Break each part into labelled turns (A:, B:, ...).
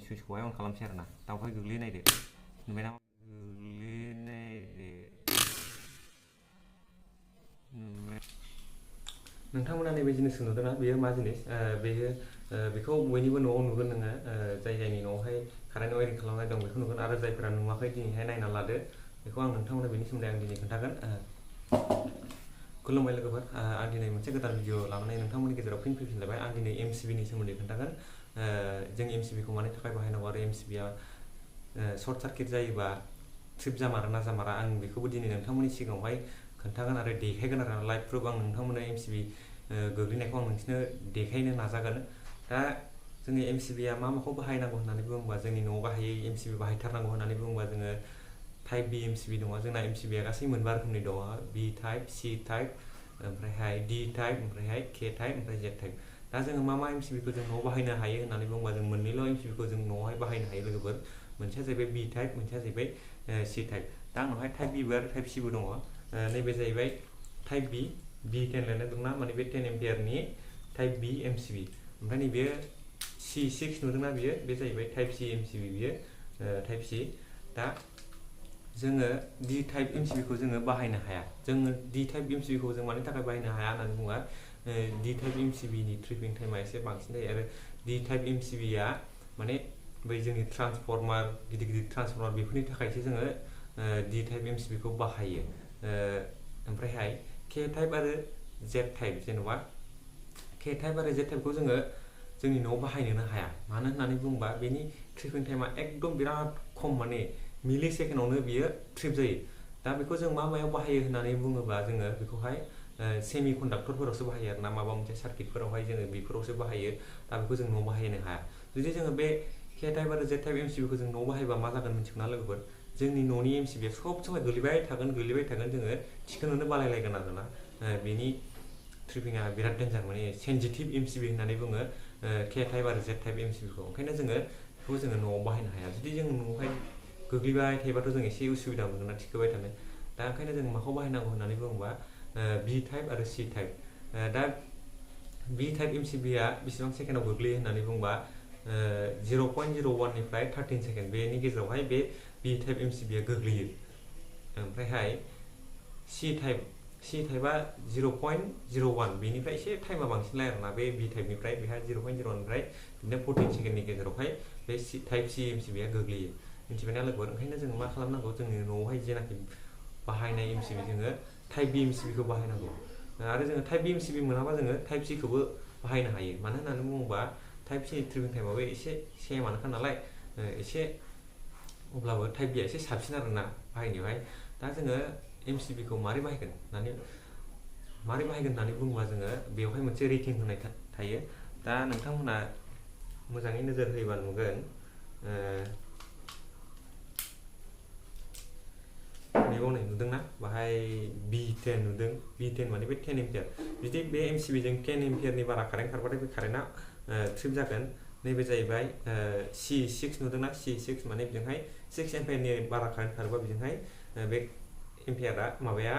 A: सुइचखौहाय अन खालामसै आरोना दा बेवहाय गोग्लैनायदो नुबायना नोंथांमोना नैबे जिनिसखौ नुदोंना बेयो मा जिनिस बेयो बेखौ बयनिबो न'आव नुगोन नोङो जाय जायनि न'आवहाय कारेन्ट वायरिं खालामनाय दं बेखौ नुगोन आरो जायफोरा नुवाखै दिनैहाय नायना लादो बेखौ आं नोंथांमोननो बेनि सोमोन्दै आं दिनै खोन्थागोन खुलुमबाय लोगोफोर आं दिनै मोनसे गोदान भिडिअ लानानै नोंथांमोननि गेजेराव फिन फैफिनलायबाय आं दिनै एमसिबिनि सोमोन्दै खोन्थागोन जों एमसिबिखौ मानि थाखाय बाहायनांगौ आरो एमसिबिया सर्ट सार्किट जायोबा ट्रिप जामारो ना जामारा आं बेखौबो दिनै नोंथांमोननि सिगाङावहाय खोन्थागोन आरो देखायगोन आरो लाइभ प्रुफ आं नोंथांमोननो एमसिबि गोग्लैनायखौ आं नोंसोरनो देखायनो नाजागोन दा जोंनि एमसिबिया मा माखौ बाहायनांगौ होननानै बुङोबा जोंनि न'आव गाहायै एमसिबि बाहायथारनांगौ होननानै बुङोबा जोङो टाइप बि एमसिबि दङ जोंना एमसिबिया गासै मोनबा रोखोमनि दङ बि टाइप सि टाइप ओमफ्रायहाय डि टाइप ओमफ्रायहाय के टाइप ओमफ्राय जेड टाइप दा जोङो मा एमसिबिखौ जों न'आव बाहायनो हायो होननानै बुङोबा जों मोननैल' एमसिबिखौ जों न'आवहाय बाहायनो हायो लोगोफोर मोनसेया जाहैबाय बि टाइप मोनसेया जाहैबाय सि टाइप दा आंनावहाय टाइप बिबो आरो टाइप सिबो दङ नैबे जाहैबाय टाइप बि 10 लिरनाय दंना माने बे 10 एम्पियारनि टाइप बि एमसिबि ओमफ्राय नैबे C6 नुदोंना बियो बे जाहैबाय टाइप सि एमसिबि बियो टाइप सि दा जोङो डि टाइप एमसिबिखौ जोङो बाहायनो हाया जोङो डि टाइप एमसिबिखौ जों मानि थाखाय बाहायनो हाया होननानै बुङोबा डि टाइप एमसिबिनि ट्रिपिं टाइमा एसे बांसिन जायो आरो डि टाइप एमसिबिया माने बै जोंनि ट्रान्सफर्मार गिदिर गिदिर ट्रान्सफर्मार बेफोरनि थाखायसो जोङो डि टाइप एमसिबिखौ बाहायो ओमफ्रायहाय के टाइप आरो जेड टाइप जेन'बा के टाइप आरो जेड टाइपखौ जोङो जोंनि न'आव बाहायनोनो हाया मानो होननानै बुङोबा बेनि ट्रिपिं टाइमा एकदम बिराद खम माने मिलि सेकेन्डआवनो बियो ट्रिप जायो दा बेखौ जों मायाव बाहायो होननानै बुङोबा जोङो बेखौहाय सेमि कन्डाक्टरफोरावसो बाहायो आरोना माबा मोनसे सार्किटफोरावहाय जोङो बेफोरावसो बाहायो दा बेखौ जों न'आव बाहायनो हाया जुदि जोङो बे के टाइप आरो जेड टाइप एमसिबिखौ जों न'आव बाहायबा मा जागोन मिथिगौना लोगोफोर जोंनि न'नि एमसिबिया सब समाय गोलैबाय थागोन जोङो थिखोनोनो बालायलायगोन आरोना बेनि ट्रिपिंआ बिराद डेन्जार माने सेन्सिटिभ एमसिबि होननानै बुङो के टाइप आरो जेड टाइप एमसिबिखौ ओंखायनो जोङो बेखौ जोङो न'आव बाहायनो हाया जुदि जों न'आवहाय गोग्लैबाय थायोबाथ' जों एसे उसुबिदा मोनगोन ना थिखोबाय थानो दा ओंखायनो जों माखौ बाहायनांगौ होननानै बुङोबा बि टाइप आरो सि टाइप दा बि टाइप एमसिबिया बेसेबां सेकेन्डआव गोग्लैयो होननानै बुङोबा 0.01 निफ्राय 13 सेकेन्ड बेनि गेजेरावहाय बे बि टाइप एमसिबिया गोग्लैयो ओमफ्रायहाय सि टाइपआ 0.01 बेनिफ्राय एसे टाइमा बांसिनलाय आरोना बे बि टाइपनिफ्राय बेहा 0.01 निफ्राय बिदिनो 14 सेकेन्डनि गेजेरावहाय बे टाइप सि एमसिबिया गोग्लैयो मिथिबायना लोगोफोर ओंखायनो जोङो मा खालामनांगौ जोंनि न'आवहाय जेनाखि बाहायनाय एमसिबि जोङो टाइप बि एमसिबिखौ बाहायनांगौ आरो जोङो टाइप बि एमसिबि मोनाबा जोङो टाइप सिखौबो बाहायनो हायो मानो होननानै बुङोबा टाइप सि ट्रिपिं टाइमाबो एसे सेमानोखा नालाय एसे अब्लाबो टाइप बिया एसे साबसिन आरोना बाहायनायावहाय दा जोङो एमसिबिखौ मारै बाहायगोन होननानै बुङोबा जोङो बेवहाय मोनसे रेटिं होनाय थायो दा नोंथांमोना मोजाङै नोजोर होयोबा नुगोन नैबाव नै नुदोंना बाहाय B10 नुदों B10 माने बे 10 एम्पियार जुदि बे एमसिबिजों 10 एम्पियारनि बारा कारेन्ट खारबाथाय बे कारेन्टआ ट्रिप जागोन नैबे जाहैबाय C6 नुदोंना C6 माने बेजोंहाय 6 एम्पियारनि बारा कारेन्ट खारोबा बेजोंहाय बे एम्पियारा माबाया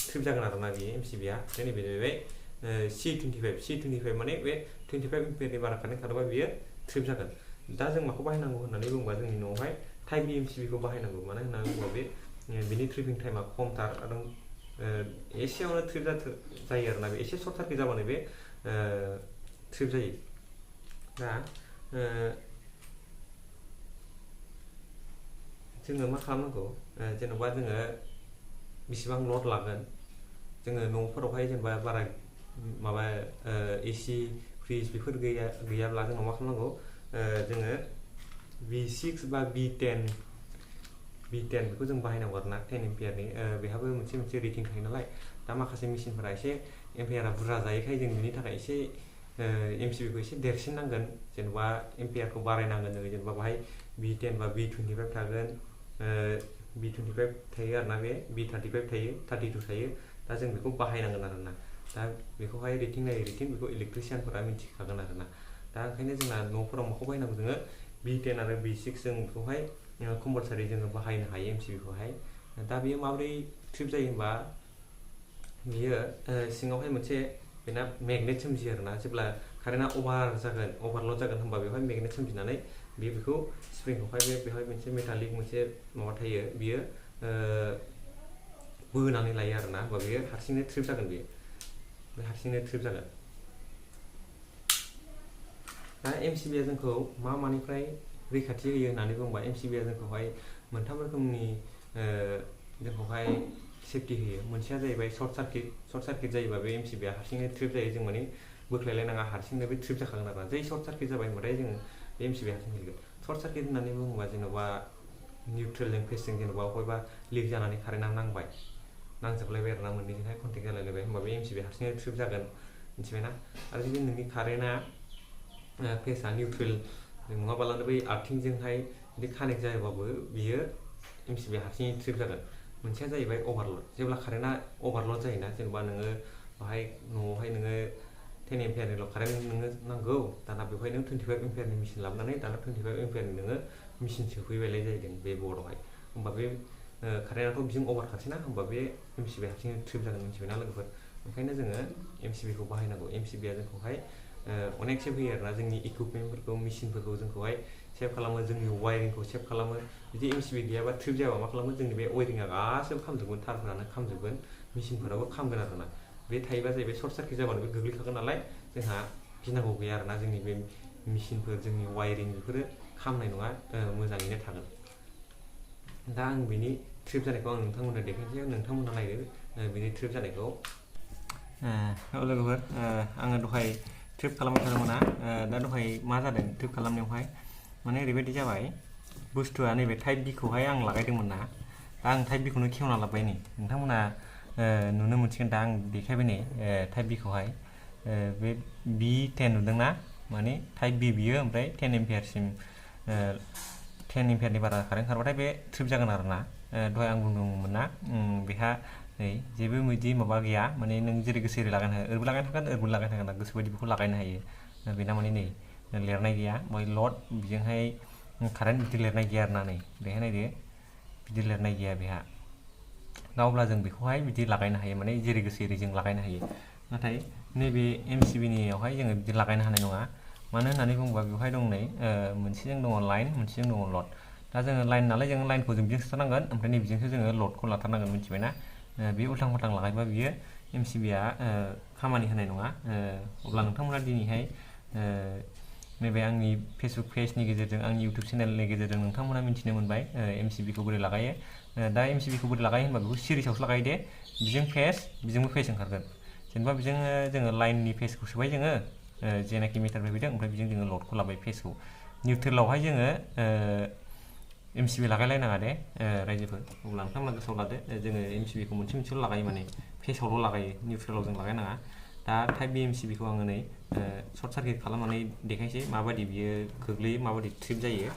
A: ट्रिप जागोन आरोना बे एमसिबिया नैबे जाहैबाय C25 माने बे 25 एम्पियारनि बारा कारेन्ट खारोबा बियो ट्रिप जागोन दा जों माखौ बाहायनांगौ होननानै बुङोबा जोंनि न'आवहाय टाइप बि एमसिबिखौ बाहायनांगौ मानो होननानै बुङोबा बेनि ट्रिपिं टाइमा खमथार आरो एसेयावनो ट्रिप जायो आरोना बे एसे सर्ट सार्किट जाबानो बे ट्रिप जायो दा जोङो मा खालामनांगौ जेन'बा जोङो बेसेबां लड लागोन जोङो न'फोरावहाय जेनेबा बारा माबा एसि फ्रिज बेफोर गैयाब्ला जोङो मा खालामनांगौ जोङो B6 बा B10 बेखौ जों बाहायनांगौ आरोना 10 एम्पियारनि बेहाबो मोनसे रेटिं थायो नालाय दा माखासे मेसिनफोरा एसे एम्पियारा बुरजा जायोखाय जों बिनि थाखाय एसे एमसिबिखौ एसे देरसिन नांगोन जेनेबा एम्पियारखौ बारायनांगोन जोङो जेनेबा बाहाय B10 बा B25 थागोन B25 थायो आरोना बे B35 थायो 32 थायो दा जों बेखौ बाहायनांगोन आरोना दा बेखौहाय रेटिं नायै रेटिं बेखौ इलेक्ट्रिसियानफोरा मिथिखागोन आरोना दा ओंखायनो जोंना न'फोराव माखौ बाहायनांगौ जोङो B10 आरो B6 जों बेखौहाय कम्पालसारि जोङो बाहायनो हायो एमसिबिखौहाय दा बेयो माबोरै ट्रिप जायो होनबा बियो सिङावहाय मोनसे बेना मेगनेट सोमजियो आरोना जेब्ला कारेन्टआ ओभारलड जागोन होनबा बेवहाय मेगनेट सोमजिनानै बेखौ स्प्रिंखौहाय बेवहाय मोनसे मेटालिक मोनसे माबा थायो बियो बोनानै लायो आरोना होनबा बेयो हारसिंनो ट्रिप जागोन बे हारसिंनो ट्रिप जागोन दा एमसिबिआ जोंखौ मानिफ्राय रैखाथि होयो होननानै बुंबा एमसिबिआ जोंखौहाय मोनथाम रोखोमनि जोंखौहाय सेफटि होयो मोनसेया जाहैबाय सर्ट सार्किट जायोबा बे एमसिबिआ हारसिंनो ट्रिप जायो जों माने बोख्लायलायनाङा हारसिंनो बे ट्रिप जाखागोन आरोना जै सर्ट सार्किट जाबाय होनबाथाय जोङो बे एमसिबिआ हारसिं होगोन सर्ट सार्किट होननानै बुङोबा जेन'बा निउट्रेलजों फेसजों जेन'बा बबेबा लिक जानानै कारेन्टआ नांजोबलायबाय आरोना मोननैजोंहाय कन्टेक्ट जालायलायबाय होनबा बे एमसिबिआ हारसिंनो ट्रिप जागोन मिथिबायना आरो जुदि नोंनि कारेन्टआ फेसआ निउट्रेल नङाबालानो बै आर्थिंजोंहाय जुदि कानेक्ट जायोबाबो बियो एमसिबिआ हारसिङै ट्रिप जागोन मोनसेया जाहैबाय ओभारलड जेब्ला कारेन्टआ ओभारलड जायोना जेनेबा नोङो बाहाय न'आवहाय नोङो 10 एम्पियारनिल' कारेन्ट नोङो नांगौ दाना बेवहाय नों 25 एम्पियारनि मेसिन लाबोनानै दाना 25 एम्पियारनि नोङो मेसिन सोफैबायलाय जाहैदों बे बर्डआवहाय होमबा बे कारेन्टआथ' बिजों अभार खासैना होमबा बे एमसिबिआ हारसिङै ट्रिप जागोन मिथिबायना लोगोफोर ओंखायनो जोङो एमसिबिखौ बाहायनांगौ एमसिबिआ जोंखौहाय अनेक सेफ होयो आरोना जोंनि इकुइपमेन्टफोरखौ मेसिनफोरखौ जोंखौहाय सेफ खालामो जोंनि वायरिंखौ सेफ खालामो जुदि एमसिबि गैयाबा ट्रिप जायाबा मा खालामो जोंनि बे वायरिंआ गासैबो खामजोबगोन तारफोरानो खामजोबगोन मेसिनफोराबो खामगोन आरोना बे थायोबा जाहैबाय सर्ट सार्किट जाबानो बे गोग्लैखागोन नालाय जोंहा गिनांगौ गैया आरोना जोंनि बे मेसिनफोर जोंनि वायरिं बेफोरो खामनाय नङा मोजाङैनो थागोन दा आं बिनि ट्रिप जानायखौ आं नोंथांमोननो देखायनोसै नोंथांमोनहा नायदो बिनि ट्रिप जानायखौ लोगोफोर आङो दहाय ट्रिप खालामबाय थादोंमोन दा दहाय मा जादों ट्रिप खालामनायावहाय माने ओरैबायदि जाबाय बुस्थुआ नैबे टाइप बिखौहाय आं लागायदोंमोन ना दा आं टाइप बिखौनो खेवना लाबाय नै नोंथांमोना नुनो मोनसिगोन दा आं देखायबाय नै टाइप बिखौहाय बे B10 नुदोंना माने टाइप बि बियो ओमफ्राय 10 एम्पियारसिम 10 एम्पियारनि बारा कारेन्ट खारबाथाय बे ट्रिप जागोन आरोना दहाय आं बुंदोंमोन ना बेहा नै जेबो बिदि माबा गैया माने नों जेरै गोसो एरै लागायनो हायो ओरैबो लागायनो हागोन ओरैबो लागायनो हागोन गोसो बायदि बेखौ लागायनो हायो बेना माने नै लिरनाय गैया ओमफ्राय लड बेजोंहाय कारेन्ट बिदि लिरनाय गैया आरोना नै बेहाय नायदो बिदि लिरनाय गैया बेहा दा अब्ला जों बेखौहाय बिदि लागायनो हायो माने जेरै गोसो एरै जों लागायनो हायो नाथाय नैबे एमसिबिनियावहाय जोङो बिदि लागायनो हानाय नङा मानो होननानै बुङोबा बेवहाय दं नै मोनसेजों दङ लाइन मोनसेजों दङ लड दा जोङो लाइन नालाय जों लाइनखौ जों बिजों सोथारनांगोन ओमफ्राय नैबेजोंसो जोङो लडखौ लाथारनांगोन मिथिबायना बे उल्थां फाल्थां लागायबा बियो एमसिबिआ खामानि होनाय नङा अब्ला नोंथांमोना दिनैहाय नैबे आंनि फेसबुक पेजनि गेजेरजों आंनि इउटुब चेनेलनि गेजेरजों नोंथांमोना मिन्थिनो मोनबाय एमसिबिखौ बोरै लागायो दा एमसिबिखौ बोरै लागायो होनबा बेखौ सिरिसावसो लागायो दे बिजों फेस बिजोंबो फेस ओंखारगोन जेनेबा बेजों जोङो लाइननि फेसखौ सोबाय जोङो जेनाखि मिटारनिफ्राय फैदों ओमफ्राय बेजों जोङो लडखौ लाबाय फेसखौ निउट्रेलावहाय जोङो एमसिबि लागायलायनाङा दे रायजोफोर अब्ला नोंथांमोना गोसोआव लादो जोङो एमसिबिखौ मोनसेल' लागायो माने फेसावल' लागायो निउट्रेलाव जों लागायनाङा दा टाइप बि एमसिबिखौ आङो नै सर्ट सार्किट खालामनानै देखायसै माबायदि बियो गोग्लैयो माबायदि ट्रिप जायो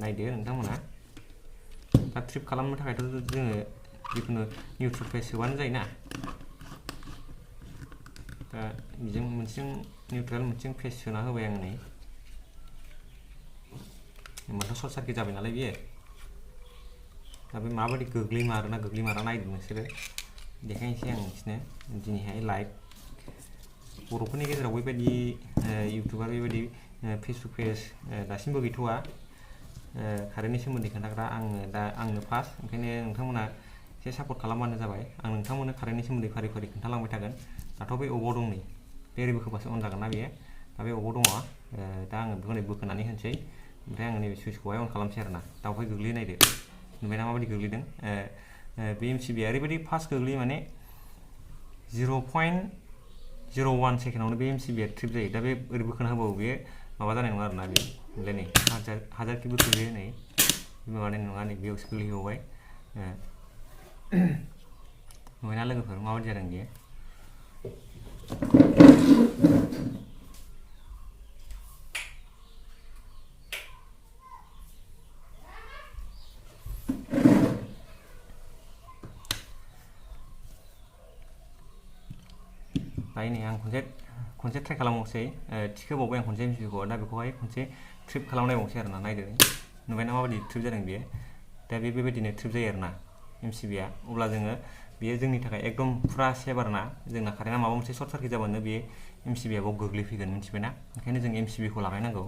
A: नायदो नोंथांमोना दा ट्रिप खालामनो थाखायथ' जोङो जिखुनु निउट्रेल फेस सोबानो जायोना दा बेजों मोनसेजों निउट्रेल मोनसेजों फेस सोना होबाय आं नै होमबाथ' सर्ट सार्किट जाबाय नालाय बियो दा बे माबायदि गोग्लैमारोना गोग्लैमारा नायदो नोंसोरो देखायनोसै आं नोंसोरनो दिनैहाय लाइभ बर'फोरनि गेजेराव बेबायदि इउटुबार बेबायदि फेसबुक पेज दासिमबो गैथ'वा कारेन्टनि सोमोन्दै खोन्थाग्रा आंनो फार्स्ट ओंखायनो नोंथांमोना एसे सापर्ट खालामबानो जाबाय आं नोंथांमोननो कारेन्टनि सोमोन्दै फारि फारि खोन्थालांबाय थागोन दाथ' बे अबाव दं नै बे ओरै बोखोबासो अन जागोन ना बेयो दा बे अबाव दङ दा आङो बेखौ नै बोखोनानै होनोसै ओमफ्राय आङो नैबे सुइचखौहाय अन खालामसै आरोना दा बेवहाय गोग्लैनायदो नुबायना माबायदि गोग्लैदों बे एमसिबिआ ओरैबायदि फास्ट गोग्लैयो माने 0.01 सेकेन्डआवनो बे एमसिबिआ ट्रिप जायो दा बे ओरै बोखोना होबाबो बेयो माबा जानाय नङा आरोना बे ओमफ्राय नै हाजारखि बोखोयो नै माबानाय नङा नै बेयावसो गोग्लैहैबावबाय नुबायना लोगोफोर माबायदि जादों बेयो दायो नै आं खनसे ट्राइ खालामबावसै थिखोबावबाय आं खनसे एमसिबिखौ दा बेखौहाय खनसे ट्रिप खालामनायबावसै आरोना नायदो नुबायना माबायदि ट्रिप जादों बेयो दा बेबायदिनो ट्रिप जायो आरोना एमसिबिआ अब्ला जोङो बेयो जोंनि थाखाय एकदम फुरा सेफ आरोना जोंना कारेन्टआ माबा मोनसे सर्ट सार्किट जाबानो बे MCBआ बाव गोग्लैफैगोन मिथिबायना ओंखायनो जों MCBखौ लागायनांगौ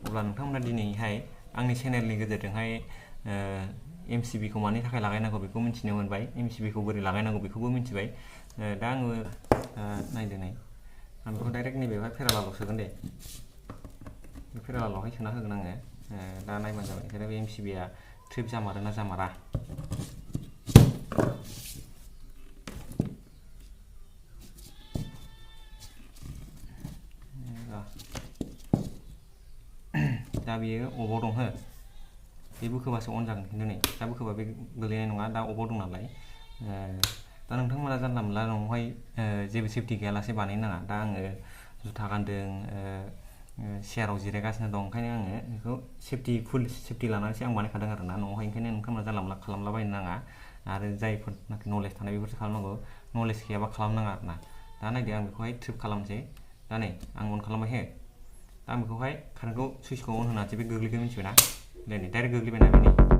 A: अब्ला नोंथांमोना दिनैहाय आंनि चेनेलनि गेजेरजोंहाय MCBखौ मानि थाखाय लागायनांगौ बेखौ मिथिनो मोनबाय MCBखौ बोरै लागायनांगौ बेखौबो मिथिबाय दा आङो नायदो नाय आं बेखौ डाइरेक्ट नैबेवहाय पेरालालाव सोगोन दे बे पेरालालावहाय सोना होगोन आङो दा नायबानो जाबाय जेरै बे MCBआ ट्रिप जामारोना जामारा दा बेयो अबाव दं हो बे बोखोबासो अन जागोन खिन्थु नै दा बोखोबा बे गोलैनाय नङा दा अबाव दं नालाय दा नोंथांमोना जानला मोनला न'आवहाय जेबो सेफटि गैयालासे बानायनो नाङा दा आङो जुथा गानदों चेयाराव जिरायगासिनो दं ओंखायनो आङो बेखौ फुल सेफटि लानानैसो आं बानायखादों आरोना न'आवहाय ओंखायनो नोंथांमोना जानला मोनला खालामलाबायनो नाङा आरो जायफोरनाखि नलेज थानाय बेफोरसो खालामनांगौ नलेज गैयाबा खालामनाङा आरोना दा नायदो आं बेखौहाय ट्रिप खालामसै दा नै आं अन खालामबाय हो दा आं बेखौहाय कारेन्टखौ सुइचखौ अन होनानैसो बे गोग्लैगोन मिथिबायना नै डाइरेक्ट गोग्लैबायना बेनि